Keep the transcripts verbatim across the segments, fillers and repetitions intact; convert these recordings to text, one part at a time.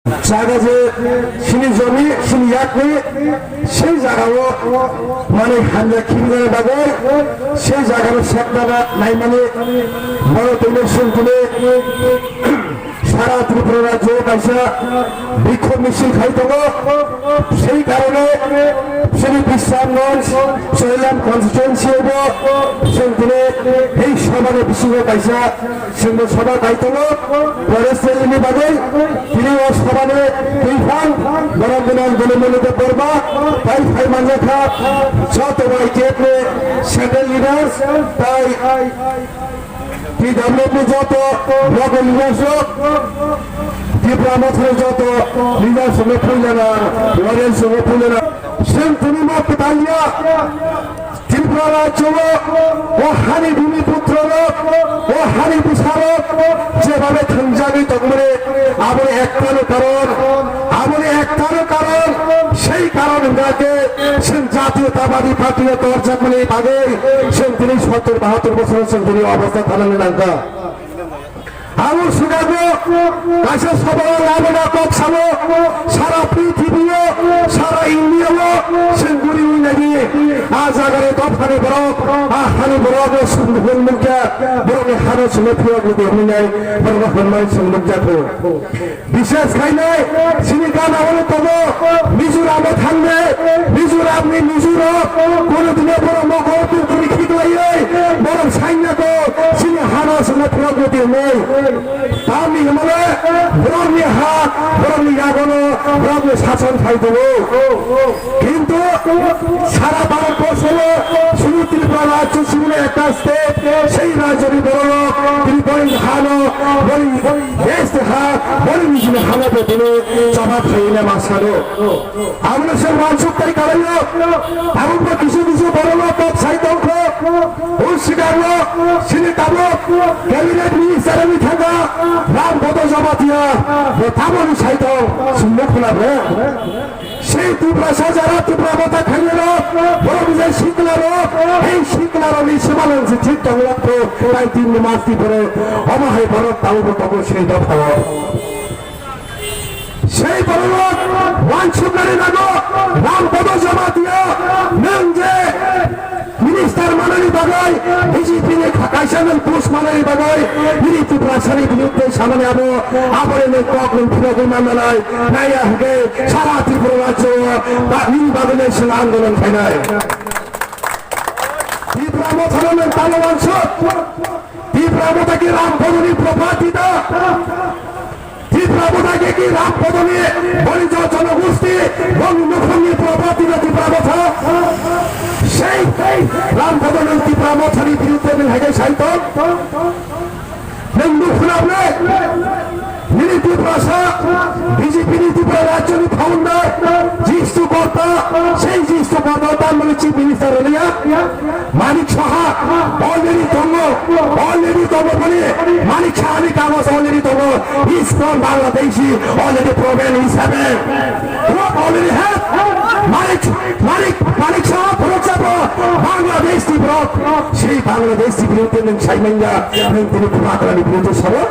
Jaga je sini jomi, sini yakni, sei jagao mane hamya khibinani bagwi, sei jagao sekdana naimani borok tongwi songtini sara Tripura rajyo kaisa bikhok misil khai tongo. Sei karone sini Bisramganj, Soilam constituency o bo songtini ei sobani bisingo kaisa Chwngbo soba kai tongo, forest rally ni bagwi, tini o soba ni twiphang, borok gwnang Dulumoni Debbarma, tai phai manjakha, joto bai K F ni central leaders, tai T W F ni joto local leaders rok, Tipra Motha ni joto leaders rok no puilana, warriors rok no puilana. Chwng tini ma kwtal ya. Tripura rajyo o hani bhumi putro rok, o hani bwsa rok jebabe thwngjagwi tongmani, aboni ektano karon, aboni ektano karon, sei karon hwnkha khe chwng Jatiyotabadi Party o torjakmani bagwi chwng tini sottor bahattor bosor chwng tini obostha thanani nangkha. Abo swkangno kaisa soba o labana kok sao, sara prithibi o, sara India o, chwng guri wi nai di. A jaga ni dophani borok, a hani borok no chwng hwn nukya, borok ni hano chwngno phiyok ni di hwnwi nai, borok no hwnmai chwng nukjakho. Bishes khainai, chini gana o tongo, Mizoram o thangnai, Mizoram ni Mizo rok, kono dino borok no gor tu guri khiklaiwi, borok saina ko, chini hano chwngno phiyok ni di hwnwi. Tamni hwnmale borokni ha, borokni yagono, borokni sason phai tongo. Kintu sara Bharat borsho o sunu Tripura rajyo sunu ekta state, sei rajyoni borok Tripura hano, boni desh ha, boni nijini hano betini jawab khaina masano. Aboni se wansuk tai kalaio. Tabukbo kisu kisu borokno kok sai tongkho. O sikarno sini tabuk cabinet minister ni thangkha Ram Bodo Jamatia. Bo taboni sai tong sumno khula bre. Sei Tiprasa jara Tipra Motha khairok, borok je siklarok, ei siklarokni simalong se thik tongwakho, tai tinni mas Tipra, omo hai borok tabukbo tongo sei dophao. Sei borok wansuknani nago, Ram Bodo Jamatia, nwng je minister manani bagwi, B J P ni kaisa nwng post manani bagwi, nini Tiprasani biruddhe samani abo, aboni nwng kok nwng phirogwi mananai, naiya hwnkhe sara Tripura rajyo o ba nini bagwi nwng chwng andolon khainai. Tipra Mothano nwng tamo wansuk, Tipra Motha ki Ram Bodoni property da? Tipra Motha ke ki Ram Bodoni boni jo jonogosti, boni nukhungni property no Tipra Motha? Sei Ram Bodoni Tipra Mothani biruddhe nwng hai khe sai tong? Nwng nuk khna ble? Nini Tiprasa, B J P ni Tripura rajyoni founder, Jistu Korta, sei Jistu Korta tamni chief minister rwliya? Manik Saha already tongo, already tongo boni. Manik Saha ni kagoj already tongo. He is from Bangladeshi, already proven he is having. What already have? Manik, Manik, Manik Saha borok jabo Bangladesh ni borok. Sei Bangladesh ni borok nwng sai manya, nwng tini Bubagra ni borok sabo.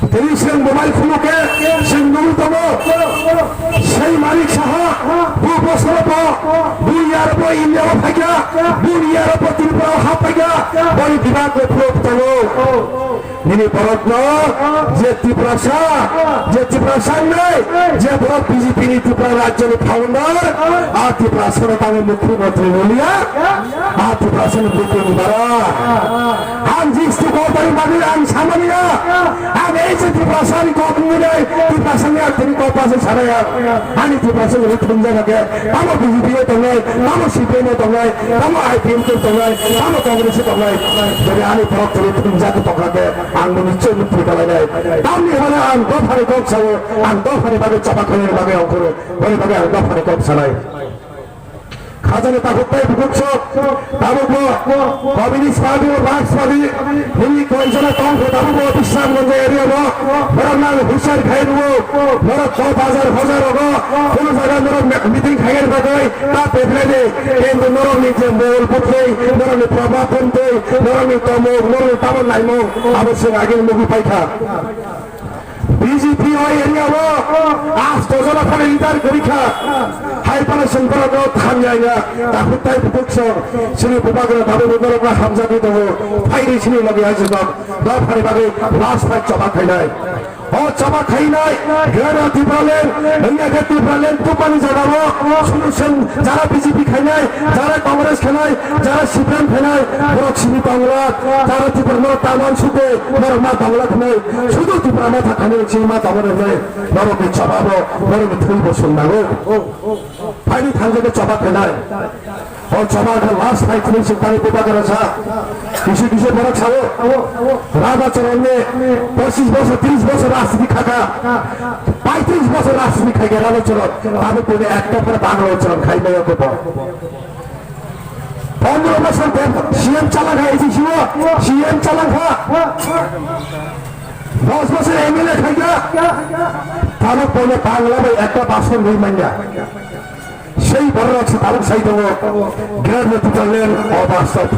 Tini chwng bo mai khuluk khe chwng nugwi tongo. Sei Manik Saha, bo bosoro bo, bo yar bo India o phaikha, bo yar bo Tripura o hap phaikha, boni bibak bo phuluk tongo. Nini borok no je Tiprasa, je Tiprasa wngnai, je borok B J P ni Tripura rajyo ni founder, a Tiprasa no tamo mukhyamantri rwliya. A Tiprasani bukhuk ni bara. Ang Jistu Kortani bagwi ang samani ya. Ang ei je Tiprasani kok nungnai, Tiprasani ang tini kok pasai sanaya. Ani Tiprasa ni thumjak khe, tamo B J P o tongnai, tamo C P M o tongnai, tamo I P M o tongnai, tamo Congress o tongnai. Jadi ani borok tini thumjak tongkha khe, ang bini chwng thwi kalainai. Tamni hwnba ang dophani kok sao, ang dophani bagwi chapa khainani bagwi ang khoro, boni bagwi ang dophani kok sanai. Khajani takhuk tei bukhuk sok, tabukbo Communist Party o Marxbadi, nini koijana tongkho tabukbo Bisramganj area o, borok nang husiar khai rwo, borok kok bazar hojar rogo, kono jaga norok me-, meeting khaina bagwi ta pephre di, kintu norok ni je mol butwi, norok ni probab bumtwi, norok ni tomung, norok ni tabok naimung, abo chwng agini nugwi paikha. B B J P o area o asto jora phano leader kwrwi kha. Hai phano chwng borokno thamya ya. Takhuk tai bukhuk song chini bubagra dabu bubagra hamjagwi tongo. Phaidi chini logi hai jwk. Dophani bagwi last fight choba khainai. O choba khainai, Greater Tipraland, wngya khe Tipraland tubani jagao solution, jara B J P khainai, jara Congress khainai, jara C P M khainai, borok simi tongla, jara Tipraland taman sute, borok ma tongla khainai, sudu Tipra ma thakani simi ma tongla khainai, borok ni choba bo, borok ni thwi bo sung nango. Phaidi thangjak khe choba khainai. O choba khe last fight ni sing tani bubagra sa. Kisi kisi borok sao. Radha Charan ni pochish bosor, trish bosor rajniti khaka. Paitris bosor rajniti khaika Radha Charan. Abo kone ekta pore Bangla Charan khai maya ko bo. Pondro bosor de C M chalangkha A D C o. C M chalangkha. Dos bosor M L A khaika. Abo kone Bangla bai ekta bason rwi manya. Sei borok se tabuk sai tongo, Greater Tipraland obastop.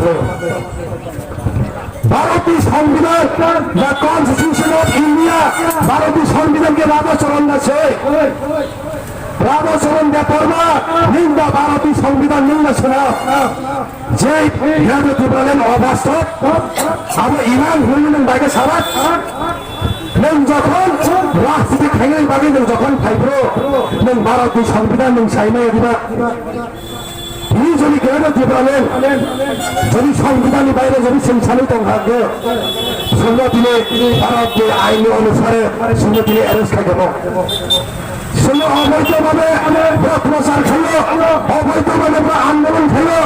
Bharotni Songbidan, the Constitution of India, Bharotni Songbidan ke Radha Charan da sei. Radha Charan Debbarma, nung da Bharotni Songbidan nung da sena. Jai Greater Tipraland obastop, abo iman hwnwi nung bai khe sarak. Nwng jokhon rajniti khainani bagwi nwng jokhon phai phuru, nwng Bharatni Songbidan nwng sai maya diba? Tini jodi Greater Tipraland jodi Songbidanni baire jodi chwng sanwi tong kha khe, chwngno tini Bharatni aini onusare chwngno tini arrest khai kha bo. Chwngno oboidho bhabe bwrok prochar khaio, oboidho bhabe bwrok andolon khaio,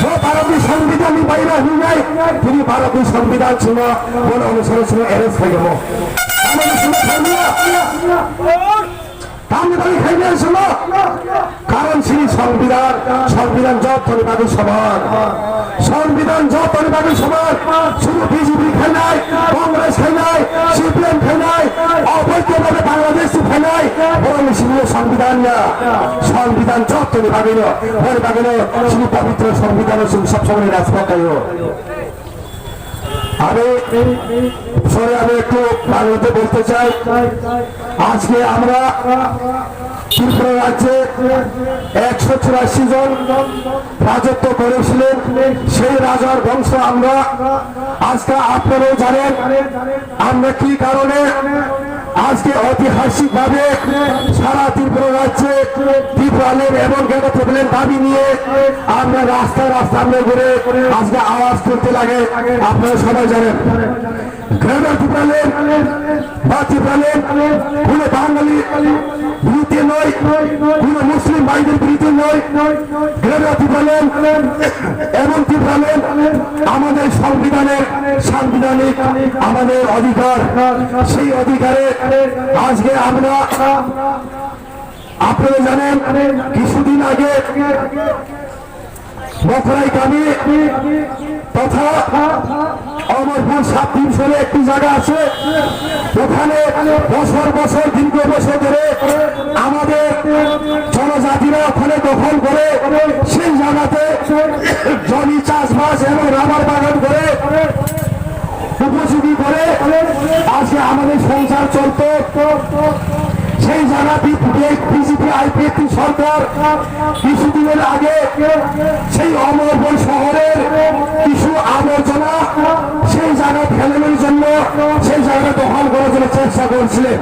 bo Bharatni Songbidanni baire hwnwi nai, tini Bharatni Songbidan chwngno bono onusare chwngno arrest khai kha bo. Tamoni simi khaimaya. Tamni bagwi khaimaya simo? Karon sini Songbidan, Songbidan jotoni bagwi soman. Songbidan jotoni bagwi soman. Sudu B J P khainai, Congress khainai, C P M khainai, oboidho bhabe Bangladesh ni khainai, borokni simi Songbidan ya. Songbidan jotoni bagwi no, boni bagwi no sini pobitro Songbidan o sini sob somoi rajpat khaio. আমি সরি, আমি একটু বাংলাতে বলতে চাই। আজকে আমরা ত্রিপুরা রাজ্যে একশো চুরাশি জন রাজত্ব করেছিলেন, সেই রাজার বংশ আমরা। আজকে আপনারাও জানেন আমরা কি কারণে আজকে ঐতিহাসিকভাবে সারা ত্রিপুরা রাজ্যে টিপ্রাল্যান্ড এবং গ্রেটার টিপ্রাল্যান্ড দাবি নিয়ে আমরা রাস্তায় রাস্তায় আমরা ঘুরে আজকে আওয়াজ তুলতে লাগে, আপনারা সবাই জানেন। গ্রেটার টিপ্রাল্যান্ড বা টিপ্রাল্যান্ড কোনো বাঙালি বিরুদ্ধে নয়, কোনো মুসলিম ভাইদের বিরুদ্ধে নয়। গ্রেটার টিপ্রাল্যান্ড এবং টিপ্রাল্যান্ড আমাদের সংবিধানের সাংবিধানিক আমাদের অধিকার। সেই অধিকারে আজকে আমরা, আপনারা জানেন, কিছুদিন আগে মকরাই কামি তথা অমরপুর সাব ডিভিশনে একটি জায়গা আছে, ওখানে বছর বছর, দীর্ঘ বছর ধরে আমাদের জনজাতিরা ওখানে দখল করে সেই জায়গাতে জমি চাষবাস এবং রাবার বাগান করে উপযোগী করে আজকে আমাদের সংসার চলতো। সেই জায়গা বিজেপি আইপিএফটি সরকার কিছুদিনের আগে সেই অমরপুর শহরের কিছু আবর্জনা সেই জায়গা ফেলানোর জন্য, সেই জায়গা দখল করার জন্য চেষ্টা করছিলেন,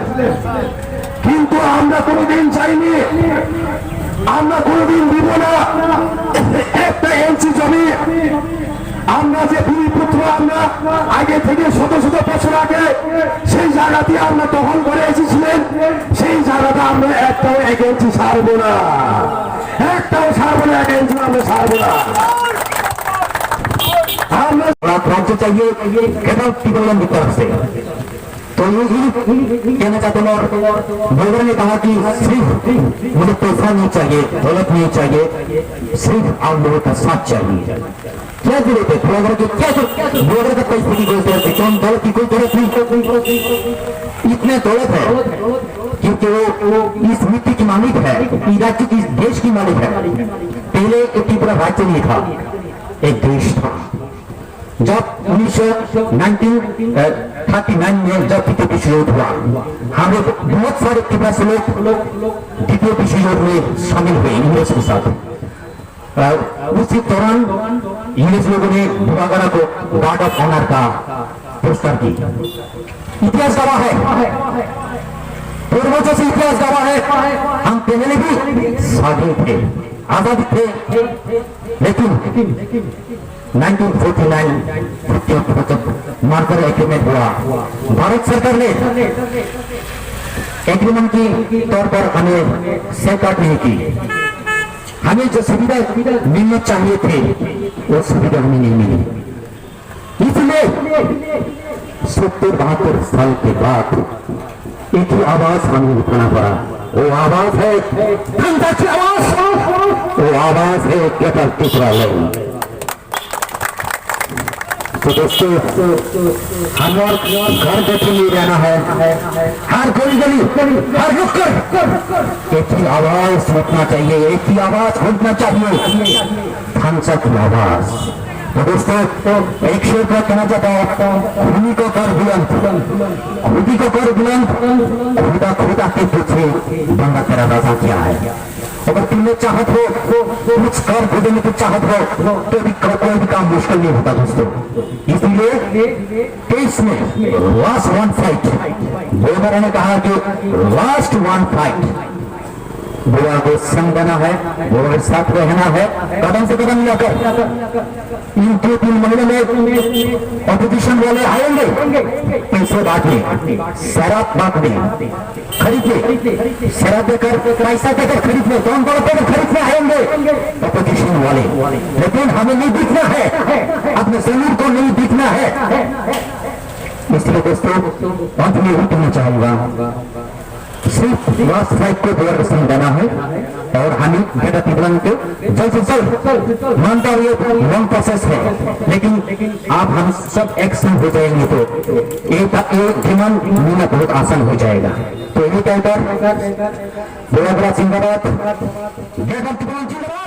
কিন্তু আমরা কোনোদিন চাইনি, আমরা কোনোদিন দিব না। একটা ইঞ্চি জমি আমরা যে ভূমিপুত্র, আমরা আগে থেকে শত শত বছর আগে সেই জায়গাটি আমরা দখল করে এসেছিলেন, সেই জায়গাটা আমরা একটাও এক ইঞ্চি ছাড়বো না, একটাও ছাড়বো না, এক ইঞ্চি আমরা ছাড়বো না। আমরা রাজ্য চাইয়ে কেন টিপ্রাল্যান্ড দিতে আসছে? तो ये, ये कहना चाहता हूँ, और ब्लॉगर ने कहा कि सिर्फ मुझे पैसा नहीं चाहिए, दौलत नहीं चाहिए, सिर्फ आप लोगों का साथ चाहिए। क्या जरूरत है ब्लॉगर की? क्या जरूरत? ब्लॉगर का पैसे की कोई जरूरत नहीं, कौन दौलत की कोई जरूरत नहीं। इतने दौलत है क्योंकि वो इस मिट्टी की मालिक है, इस राज्य की, इस देश की मालिक है। पहले एक पूरा राज्य नहीं था, एक देश था। जब उन्नीस सौ नाइनटीन थर्टी नाइन में जब द्वितीय विश्व युद्ध हुआ, हम लोग बहुत सारे तिब्बत से लोग द्वितीय विश्व युद्ध में शामिल हुए अंग्रेज के साथ। अ, उसी दौरान अंग्रेज लोगों ने बुरागढ़ा को गार्ड ऑफ ऑनर का पुरस्कार दी। इतिहास गवाह है, पूर्वजों से इतिहास गवाह है। हम पहले भी स्वाधीन थे, आजाद थे, लेकिन नाइनटीन फोर्टी नाइन फिफ्टी जब मर्जर एग्रीमेंट हुआ, भारत सरकार ने एग्रीमेंट की तौर पर हमें सेफ गार्ड नहीं की। हमें जो सुविधा मिलनी चाहिए थी, वो सुविधा हमें नहीं मिली। इसलिए सत्तर बहत्तर साल के बाद एक ही आवाज हमें उठाना पड़ा। वो आवाज है जनता की आवाज, वो आवाज है ग्रेटर टिपरालैंड। तो दोस्तों, हर घर घर में रहना है, हर गली गली, हर नुक्कड़ एक ही आवाज उठना चाहिए, एक ही आवाज उठना चाहिए, जनता की आवाज। तो दोस्तों, एक शेर का कहना चाहता हूँ, खूनी को कर बुलंद, खुदी को कर बुलंद, खुदा खुदा के पीछे बंदा तेरा राजा क्या है। अगर तुमने चाहत हो कुछ कर बदलने की चाहत हो, तो भी को-, कोई भी काम मुश्किल नहीं होता दोस्तों। इसलिए तेईस में लास्ट वन फाइट, बोलर ने कहा कि लास्ट वन फाइट, बुआ को संग देना है, बुआ के साथ रहना है, कदम से कदम मिलाकर। इन दो तीन महीनों में अपोजिशन वाले आएंगे, पैसे बांटने, शराब बांटने, खरीदने, शराब देकर, पैसा देकर खरीदने, कौन कौन देकर खरीदने आएंगे अपोजिशन वाले। लेकिन हमें नहीं बिकना है, अपने जमीन को नहीं बिकना है। इसलिए दोस्तों, अंत में यही कहना चाहूंगा, सिर्फ लास्ट फाइट को बुआ के संग देना है और हमें ग्रेटर टिपरालैंड को जल्द से जल्द, मानता हूँ ये लॉन्ग प्रोसेस है, लेकिन आप हम सब एक्शन हो जाएंगे तो ये, ये डिमांड मिलना बहुत आसान हो जाएगा। तो ये कहकर बुआ बुआ जिंदाबाद, ग्रेटर टिपरालैंड जिंदाबाद।